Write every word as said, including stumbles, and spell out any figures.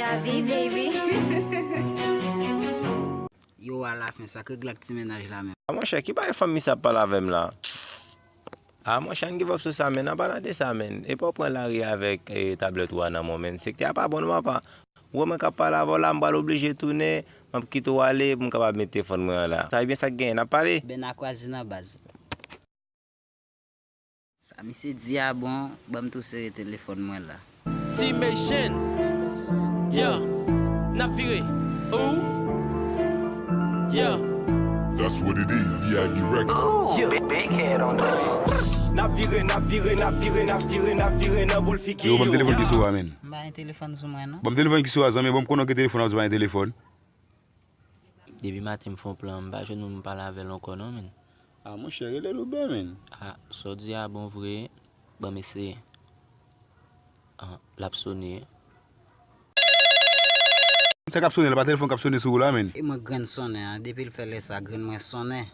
Happy baby. Yo, alafen, sa k regle ak ti mennaj la menm? A monchè, ki bagay fanmi sa ap pale avè m la? A monchè, ann give up sou sa, menn, ann pa nan de sa, menn. Epa w pran lari avèk e, tablèt ou a nan men w, menn. Sektè a pa bon non, papa. Ou wè mwen k ap pale avè w la, m pral oblije tounen, m ap kite w ale pou m kapab met telefòn mwen an la. Sa ebyen sa k genyen, n ap pale? Bèn a kwaze nan baz. Sa misye di a bon, ban m tou sere telefòn mwen la. T-Mation. Yeah. N ap vire. Ooh. Yeah. That's what it is, D I B Records. Big head on the mix. N ap vire, n ap vire, n ap vire, n ap vire, n ap vire nan boul figi. Yo, ban m telefòn ki sou a, menn. M pa gen telefòn sou mwen non. Ban m telefòn ki sou a, zanmi, ban m konnen w gen telefòn, ap di w pa gen telefòn. Depi maten m fè yon plan, m pa jwenn moun m pale avè l ankò non, menn. A monchè, rele Loubè, menn. A, sa w di a bon vre, ban m eseye. A, l ap sone. Sa k ap sone la, pa telefòn k ap sone sou ou la, menn. E mwen grenn sonnen an, depi l fè lè sa, grenn mwen sonnen.